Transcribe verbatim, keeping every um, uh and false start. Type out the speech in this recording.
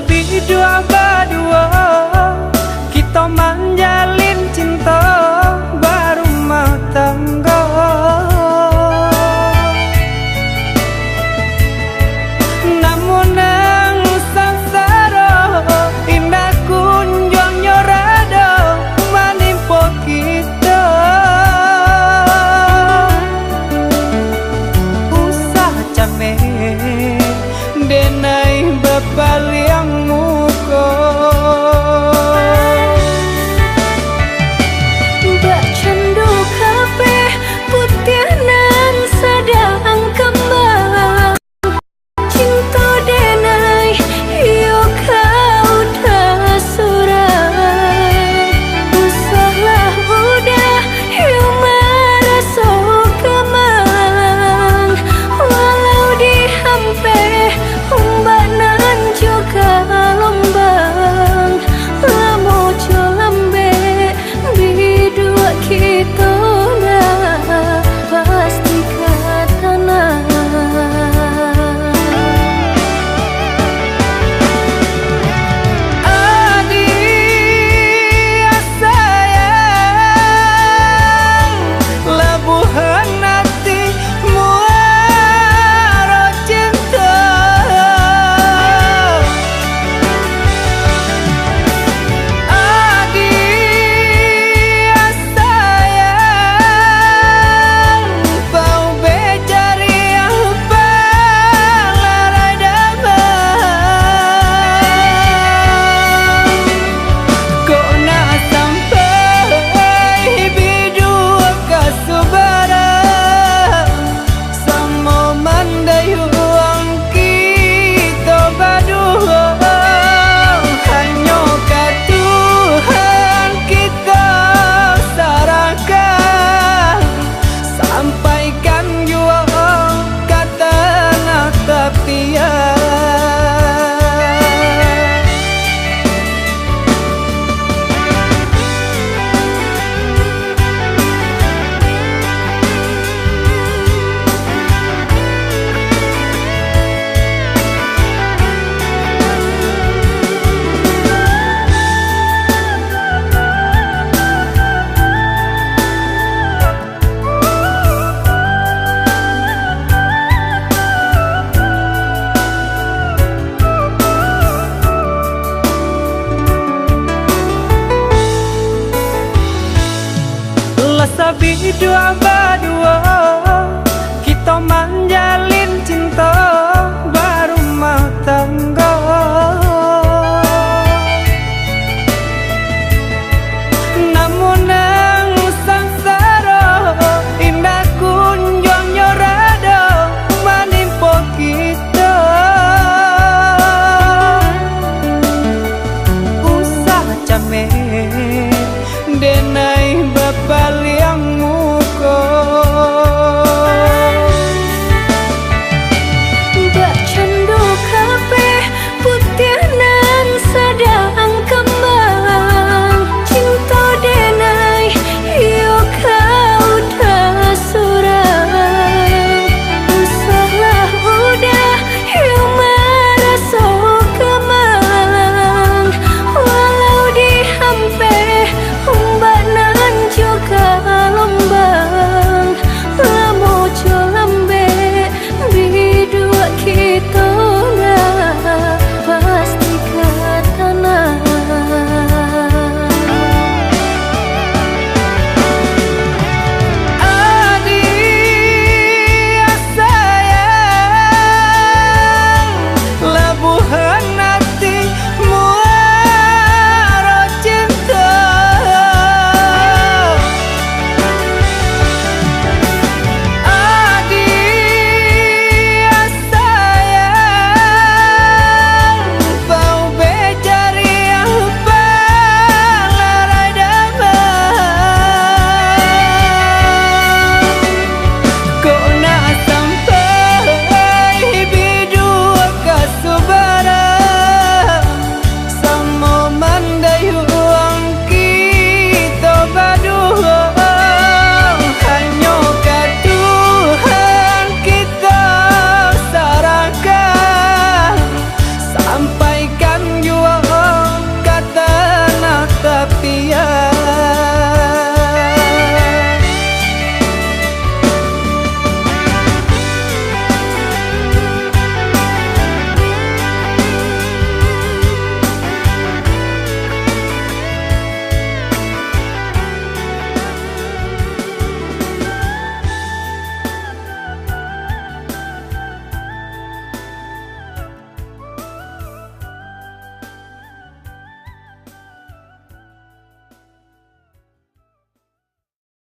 Hiduik baduo, kito manjalin cinto barumah tanggo. Namun nan sansaro, indak kunjuang nyo rado manimpo kito. Usah cameh, denai bapaliang muko. Bakcando kapeh putiah nan sadang kambang. Cinto denai, iyo ka udah surang. Usahlah udah, iyo maraso gamang. Walau diampeh ombak nan jo galombang, lamo jo lambek, biduak kito lah pasti ka tanang. Adiak sayang, labuahan ati muaro cinto. Adiak sayang, paubek cariah palarai damang. Kok nak sampai biduak ka subarang, samo mandayuang kito baduo. Hanyo ka Tuhan kito sarahkan, sampaikan juo ka tanah tapian. Lah sabiduak